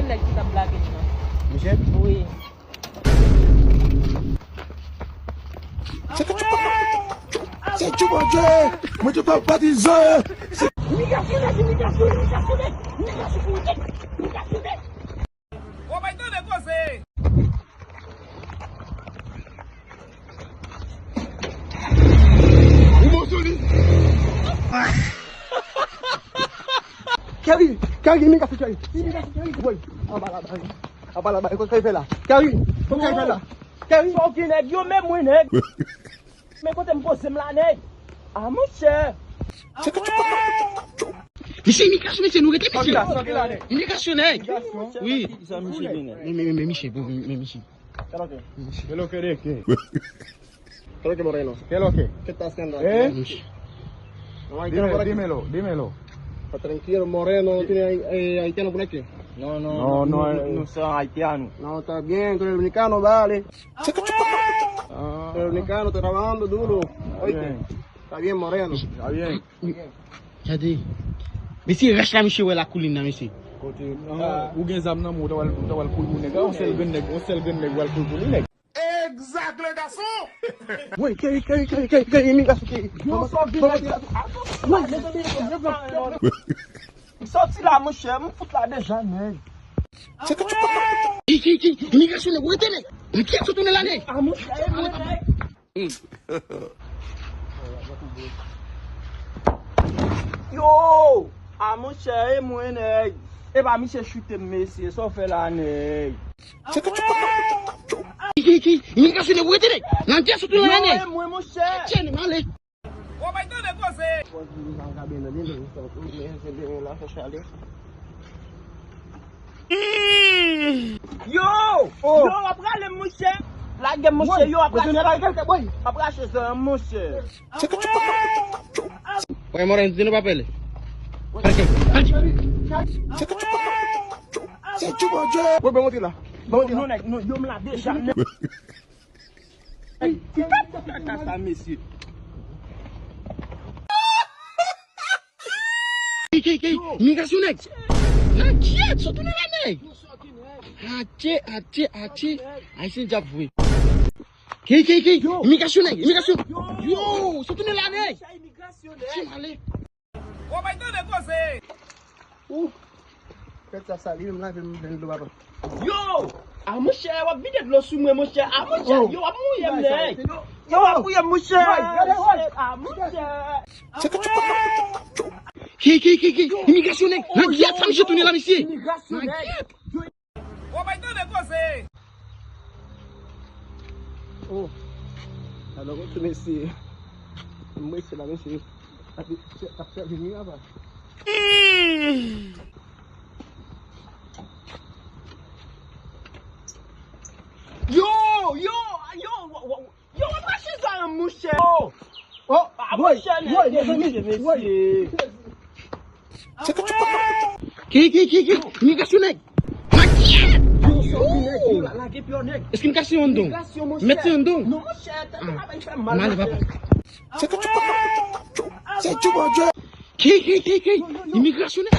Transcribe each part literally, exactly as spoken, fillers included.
Nèg ki t ap blage m nan. Misye? Wi. Se tchou, Bondye! Mwen te pa batize! Imigrasyon nèg, imigrasyon, imigrasyon nèg, imigrasyon nèg, imigrasyon nèg. Ou bay tande koze! Ou bon sou li! Kerry, Kerry, imigrasyon Kerry, imigrasyon Kerry, woy, anba la, anba la, anba la, kote Kerry fè la? Kerry, kote Kerry fè la? Kerry, ok, nèg, yo menm wi, nèg. Men kote m poze m la, nèg? Ah, monchè. Mesye, imigrasyon, mesye, nou rete, mesye. Imigrasyon, nèg. Wi. Men, men, men, men, misye, bon, men, men, misye. Kèlòkè de ke? Kèlòkè, Moreno? Kèlòkè? ¿Qué está haciendo aquí? Eh? Dímelo, dímelo, dímelo. Está tranquilo, Moreno, no tiene, eh, haitiano por aquí. No, no, no, no, no, eh, no son haitiano. No, está bien, tú eres dominicano, vale. Ah. Pero dominicano está trabajando duro. Oíste. Está bien, Moreno. Está bien. Gade. Mesye, rach la, misye wè la koulin nan, mesye. Kote, ah, ou gen zam nan men w, ou ta pral, ou ta pral kouri pou nèg la, yon sèl grenn nèg, yon sèl grenn nèg pral kouri pou li, nèg. Egzak, le gason! Woy, Kerry, Kerry, Kerry, Kerry, Kerry, imigrasyon, Kerry. Yo, sòti la, monchè, m fout la deja, nèg. Ki, ki, ki, imigrasyon, nèg, ou rete, nèg. Nèg, ki ap sot tounen la, nèg. Ah, monchè, e mwen, nèg. Yo! Ah, monchè, e mwen, nèg. Epa, misye choute m, mesye. Sa w fè la, nèg? Ki, ki, ki, imigrasyon, nèg, ou rete, nèg. Nan dyè sot tounen la, nèg. Yo, e mwen, monchè. Tchè, nèg, ale. Ou bay tande koze. Yo! Yo, w ap rale m, monchè. Lage m, monchè. Yo, w ap rache. W ap rache zòrèy m, monchè. Woy, Moreno, di nou pa pale. Pale, pale. Woy, ben, montre la. Non, nèg, non, yo m la deja. Ki kaka sa, mesye? Ki, ki, ki, imigrasyon, nèg. Nan kyèt, sot tounen la, nèg. Atye, atye, atye. Ayisyen djab vre. Ki, ki, ki, imigrasyon, nèg, imigrasyon. Yo, sot tounen la, nèg. Ti male. Ou bay tande koze. Ou. Fèt sa sali, menm la, vin, vin dlo, papa. Yo! Ah, monchè, w ap vide dlo sou mwen, monchè. Ah, monchè, yo, w ap mouye m, nèg. Yo, w ap mouye m, monchè. Ah, monchè. Ki, ki, ki, ki? Imigrasyon, nèg. Nan gyèt sa, misye tounen la, mesye. Nan gyèt. Ou bay tande koze. Oh. Alò, mesye. Mesye la, mesye. Ap fè, ap fè vini, papa. Yo, yo, yo, wa, wa, yo, w ap rache zòrèy m, monchè. Oh, ah, monchè, nèg, mesye, mesye. Ki, ki, ki, ki? Imigrasyon, nèg. Matyè! Yo, sòti, nèg, yo, la, lage pye w, nèg. Èske m kache yon don? Imigrasyon, monchè. Mèt yon don? Non, monchè, tèt mwen ap fè m mal, monchè. Male, papa. Ki, ki, ki, ki? Imigrasyon, nèg.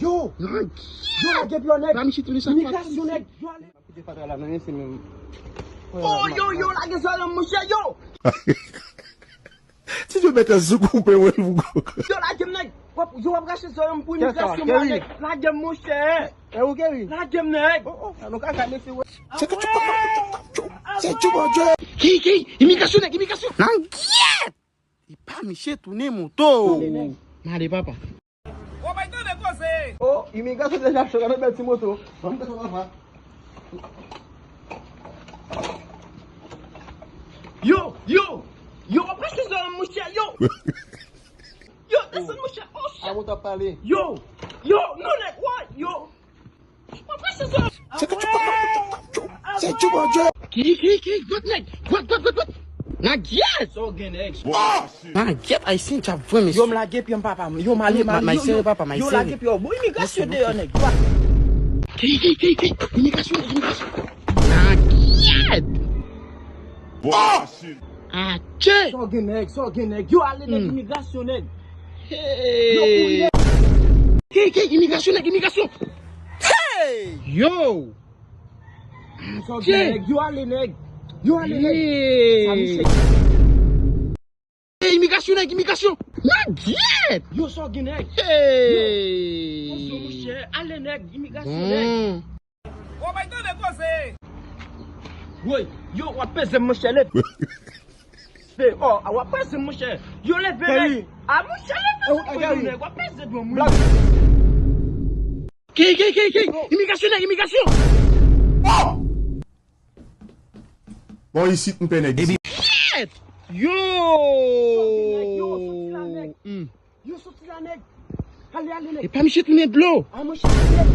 Yo! Yo, lage pye w, nèg. Imigrasyon, nèg. Yo, ale. Oh, yo, yo, lage zòrèy m, monchè, yo! Ti Dye mèt sou koupe, wè, pou yo lage m, nèg. W ap, yo w ap rache zòrèy m pou imigrasyon, nèg. Lage m, monchè. E ou, Kerry? Lage m, nèg. Oh, oh, sa nou ka ka mesye, wè. Se tchou, Bondye. Ki, ki, imigrasyon, nèg, imigrasyon. Nan gyèt! Epa misye tounen moto. Male, papa. Ou bay tande koze. Oh, imigrasyon deja cho, gade bèl ti moto. Ban m desann anfan. Yo, yo, yo, w ap rache zòrèy m, monchè, yo. Yo, desann, monchè, oh, shit. Avan w t ap pale. Yo, yo, non, nèg, wè, yo. Ki, ki, ki, gwòt nèg. Gwòt, gwòt, gwòt, gwòt. Nan gyèt. Sa w gen, nèg? Nan gyèt, ayisyen djab vre, mesye. Yo, m lage pye m, papa m. Yo, m ale, m ale, yo, yo. Yo, lage pye w. Bon, imigrasyon deyò, nèg. Ki, ki, ki, ki? Imigrasyon, nèg, imigrasyon. Nan gyèt. Atye. Sa w gen, nèg? Sa w gen, nèg? Yo, ale, nèg, imigrasyon, nèg. Yo, kouri, nèg. Ki, ki, imigrasyon, nèg, imigrasyon. Yo! Yo ale, nèg. Yo ale, nèg. Sa, miche. Hey, imigrasyon, nèg, imigrasyon. Nèg, yèt! Yo, sa w gen, nèg? Hey! Yo, monchè, ale, nèg, imigrasyon, nèg. Bon. Woy, yo, w ap peze m, monchè, leve. Leve, oh, w ap peze m, monchè. Yo, leve, nèg. A, monchè, leve, nèg, w ap peze dlo m, wi. Key, key, key, key. Imigrasyon, nèg, imigrasyon. Bon, isit, m pè nèg isit. Yèt! Yo! Yo, soti la, nèg. Yo, soti la, nèg. Ale, ale, nèg. Epa misye tounen dlo. A, monchè, ale.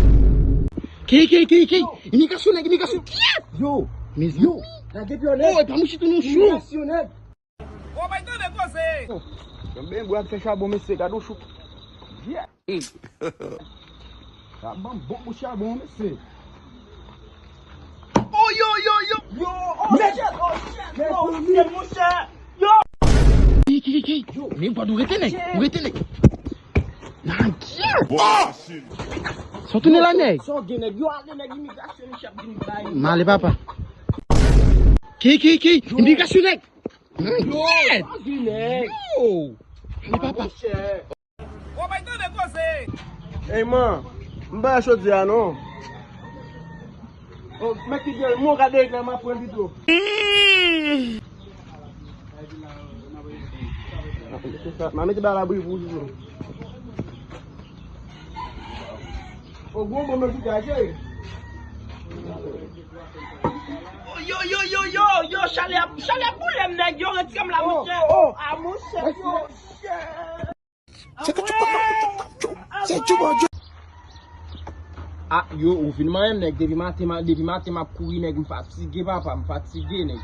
Key, key, key, key. Imigrasyon, nèg, imigrasyon. Kiyès? Yo. Mezanmi. Lage pye w, nèg. Oh, epa misye tounen yon chou. Imigrasyon, nèg. Yo, bay tande koze. Yon ben bwa k fè chabon, mesye, gade yon chou. Yeah. Sa ban bon bout chabon, mesye. Oh, yo, yo, yo. Yo, oh, shit, oh, shit, oh, shit, monchè. Yo. Ki, ki, ki, ki? Yo. Men gad ou rete, nèg. Ou rete, nèg. Nan gè. Sa w tounen la, nèg? Sa w gen, nèg? Yo, ale, nèg, imigrasyon, misye ap vin bay. M ale, papa. Ki, ki, ki? Imigrasyon, nèg. Yo, sa w gen, nèg? Yo. Ale, papa. Ey, man, m pa chòt di a non. Oh, mèt ki byen, mwen gade ekran, m ap pran pito. M a mete ba la bri pou ou. Oh, gwo bon mèt ki gaje. Yo, yo, yo, yo, yo, chalè, chalè boule m, nèg, yo, retire m la, monchè. Oh, oh. A, monchè, yo. Se ke tu peux. Se tu, mon Dieu. Ah, yo, ou fin manyen m, nèg. Depi maten, ma-, depi maten, m ap kouri, nèg. M fatige, papa, m fatige, nèg.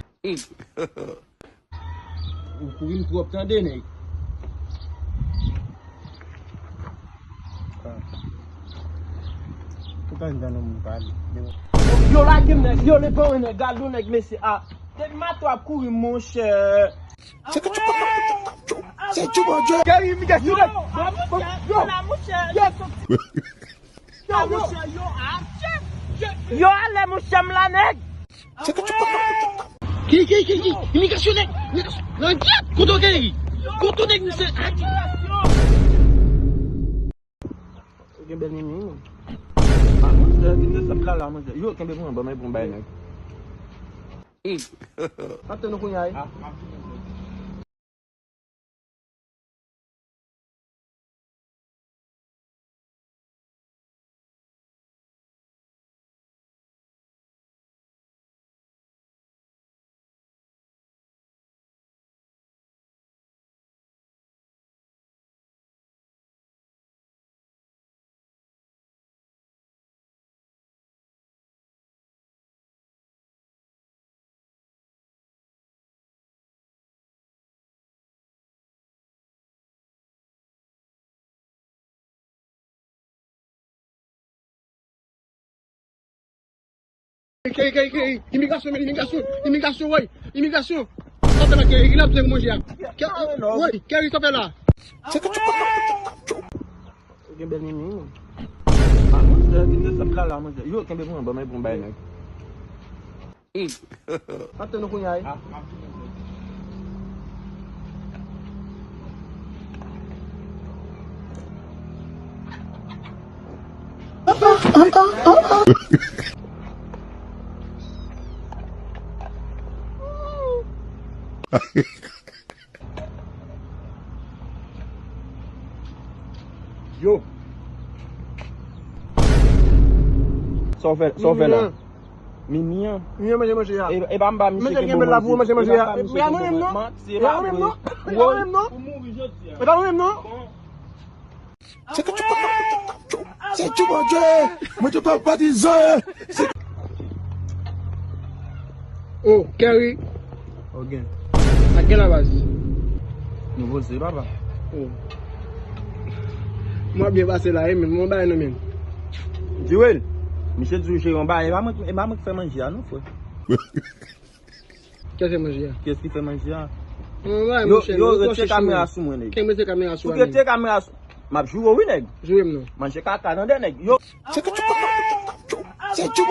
Ou kouri m twòp, tande, nèg. Ou pa vin tann yon moun pale. Yo, lage m, nèg. Yo, leve w, nèg. Gade w, nèg, mesye. Ah, depi maten, w ap kouri, monchè. Se ke tu peux. Se tu, mon Dieu. Gary, mi gade yo. Yo, yo, yo, yo, yo, yo, ale, monchè, m la, nèg. Se ke tu peux. Ki, ki, ki, ki? Imigrasyon, nèg. Imigrasyon. Nan gèt, kote w gen? Kote w nèg, misye? Ou gen bèl mimi, wi. Ah, monchè, kite sa pla la, monchè. Yo, kenbe pou mwen, ban mwen pou m bay nèg. Antre nou kounye a, wi. Keri, Keri, Keri, imigrasyon, men, imigrasyon, imigrasyon, woy, imigrasyon. Sa w fè la, Keri, ki n ap fè manje a? Woy, Keri, sa w fè la? Ou gen bèl mimi, wi. Ah, monchè, kite sa pla la, monchè. Yo, kenbe pou mwen, ban mwen pou m bay nèg. Antre nou kounye a, wi. Yo. Sa w fè, sa w fè la? Mimi an. Mimi an manje manje a. E, e pa m ba misye kenbe manje. Manje kenbe la pou manje manje a. E pa mwen menm non. E pa mwen menm non. E pa mwen menm non. Ou mouri jodi a. E pa mwen menm non. Se ke tu peux. Se tu, mon Dieu. Mwen te pa batize. Oh, Keri. Ok. Ak gen la baz. Nou poze, papa. Oh. Mwen byen pase la, wi, men mwen bay nan men. Jiwel, misye di w jere yon bagay, e pa mwen, e pa mwen ki fè manje a, non, frè. Kiyès ki fè manje a? Kiyès ki fè manje a? Yo, yo, retire kamera sou mwen, nèg. Kenbe kamera sou mwen. Retire kamera sou. M ap joure w, wi, nèg. Joure m non. Manje kaka, tande, nèg. Yo. Se ke tu peux. Se tchou